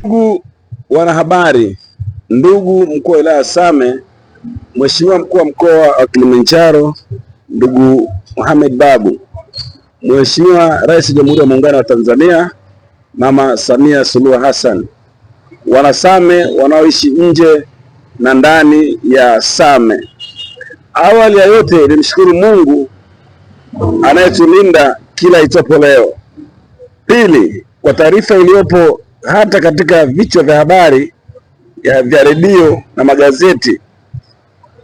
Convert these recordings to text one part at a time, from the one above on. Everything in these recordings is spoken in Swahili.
Ndugu wanahabari, ndugu mkuu wa wilaya Same, Mheshimiwa mkuu wa mkoa wa Kilimanjaro ndugu Mohamed Babu, Mheshimiwa Rais wa Jamhuri ya Muungano wa Tanzania Mama Samia Suluhu Hassan, wanasame wanaoishi nje na ndani ya Same, awali ya yote nimshukuru Mungu anayetulinda kila itopo leo. Pili, kwa taarifa iliyopo hata katika vichwa vya habari vya redio na magazeti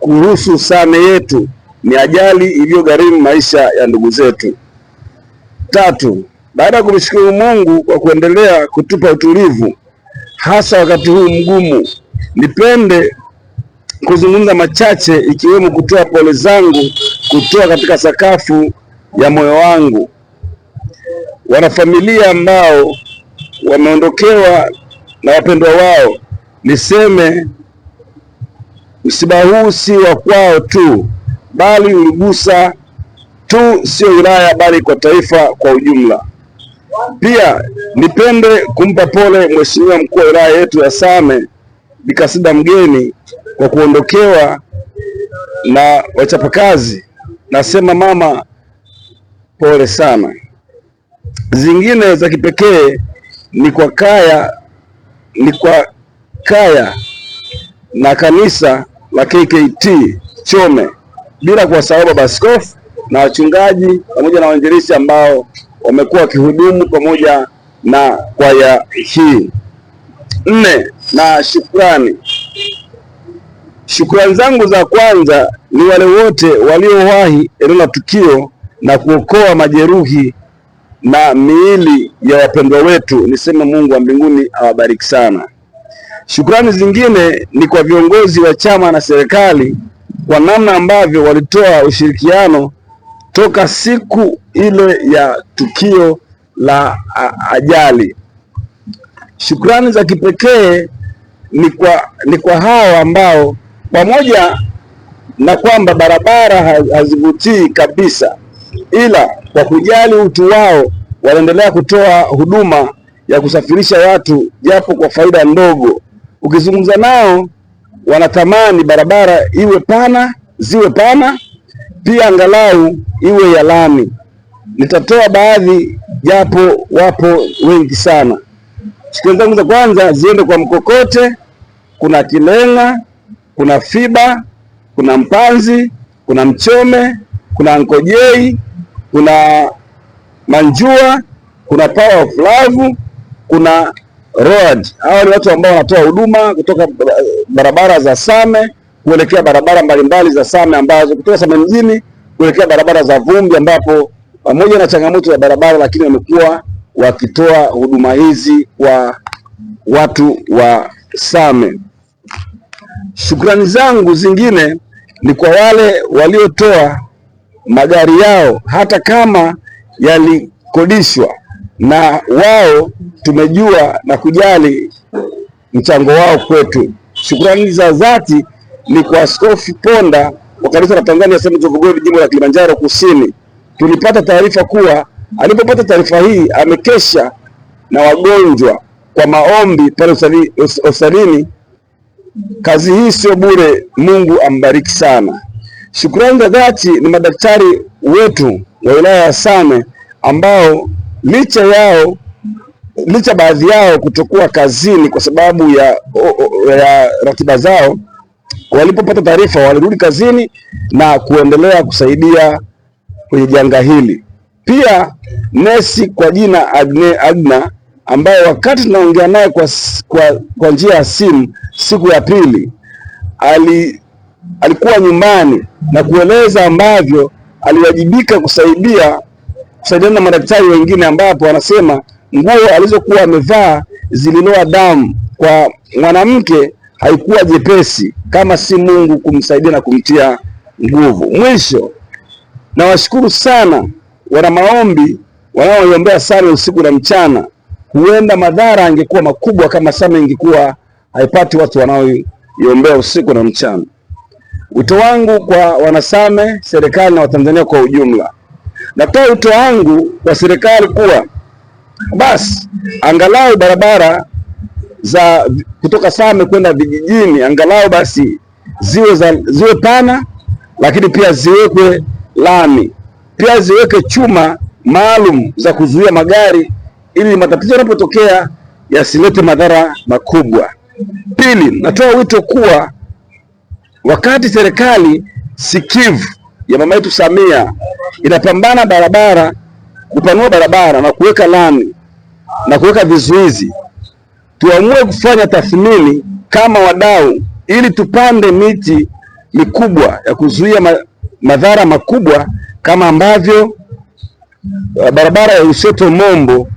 kuhusu Same yetu ni ajali iliyogharimu maisha ya ndugu zetu. Tatu, baada ya kumshukuru Mungu kwa kuendelea kutupa utulivu hasa wakati huu mgumu, nipende kuzungumza machache ikiwemo kutoa pole zangu kutoa katika sakafu ya moyo wangu wanafamilia ambao wameondokewa na wapendwa wao. Niseme msiba huu si wa kwao tu, bali uligusa tu sio wilaya, bali kwa taifa kwa ujumla. Pia nipende kumpa pole Mheshimiwa mkuu wa wilaya yetu ya Same Bikasida Mgeni kwa kuondokewa na wachapakazi. Nasema mama, pole sana. Zingine za kipekee ni kwa kaya, ni kwa kaya na kanisa la KKT Chome, bila kuwasahau baba askofu na wachungaji pamoja na wainjilisti ambao wamekuwa wakihudumu pamoja na kwaya hii. Nne, na shukrani. Shukrani zangu za kwanza ni wale wote waliowahi eneo la tukio na kuokoa majeruhi na miili ya wapendwa wetu. Niseme Mungu wa mbinguni awabariki sana. Shukrani zingine ni kwa viongozi wa chama na serikali kwa namna ambavyo walitoa ushirikiano toka siku ile ya tukio la ajali. Shukrani za kipekee ni kwa hao ambao pamoja na kwamba barabara hazivutii kabisa, ila kwa kujali utu wao wanaendelea kutoa huduma ya kusafirisha watu japo kwa faida ndogo. Ukizungumza nao wanatamani barabara iwe pana, ziwe pana pia angalau iwe ya lami. Nitatoa baadhi japo wapo wengi sana. Shukrani zangu za kwanza ziende kwa Mkokote, kuna Kilenga, kuna Fiba, kuna Mpanzi, kuna Mchome, kuna Nkojei, kuna Manjua, kuna Power of Love, kuna Road. Hawa ni watu ambao wanatoa huduma kutoka barabara za Same kuelekea barabara mbalimbali za Same ambazo kutoka Same mjini kuelekea barabara za vumbi, ambapo pamoja na changamoto ya barabara, lakini wamekuwa wakitoa huduma hizi kwa watu wa Same. Shukrani zangu zingine ni kwa wale waliotoa magari yao hata kama yalikodishwa, na wao tumejua na kujali mchango wao kwetu. Shukrani za dhati ni kwa Askofu Ponda wa Kanisa la Tanzania Assemblies of God jimbo la Kilimanjaro Kusini. Tulipata taarifa kuwa alipopata taarifa hii amekesha na wagonjwa kwa maombi pale hospitalini. Kazi hii sio bure, Mungu ambariki sana. Shukrani za dhati ni madaktari wetu wa wilaya ya Same ambao licha baadhi yao kutokuwa kazini kwa sababu ya ratiba zao, walipopata taarifa walirudi kazini na kuendelea kusaidia kwenye janga hili. Pia nesi kwa jina Agna ambaye wakati tunaongea naye kwa njia ya simu siku ya pili alikuwa nyumbani na kueleza ambavyo aliwajibika kusaidiana na madaktari wengine, ambapo anasema nguo alizokuwa amevaa zililoa damu. Kwa mwanamke haikuwa jepesi kama si Mungu kumsaidia na kumtia nguvu. Mwisho, nawashukuru sana wana maombi wanaoiombea Same usiku na mchana. Huenda madhara angekuwa makubwa kama Same ingekuwa haipati watu wanaoiombea usiku na mchana. Wito wangu kwa wanasame, serikali na Watanzania kwa ujumla, natoa wito wangu kwa serikali kuwa basi angalau barabara za kutoka Same kwenda vijijini angalau basi ziwe pana, lakini pia ziwekwe lami, pia ziweke chuma maalum za kuzuia magari ili matatizo yanapotokea yasilete madhara makubwa. Pili, natoa wito kuwa wakati serikali sikivu ya mama yetu Samia inapambana barabara, kupanua barabara na kuweka lami na kuweka vizuizi, tuamue kufanya tathmini kama wadau ili tupande miti mikubwa ya kuzuia madhara makubwa kama ambavyo barabara ya Useto Mombo.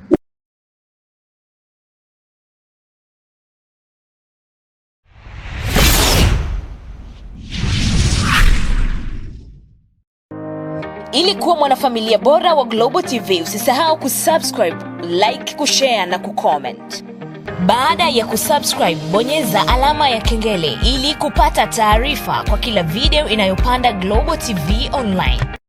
Ili kuwa mwanafamilia bora wa Global TV, usisahau kusubscribe, like, kushare na kucomment. Baada ya kusubscribe, bonyeza alama ya kengele ili kupata taarifa kwa kila video inayopanda Global TV Online.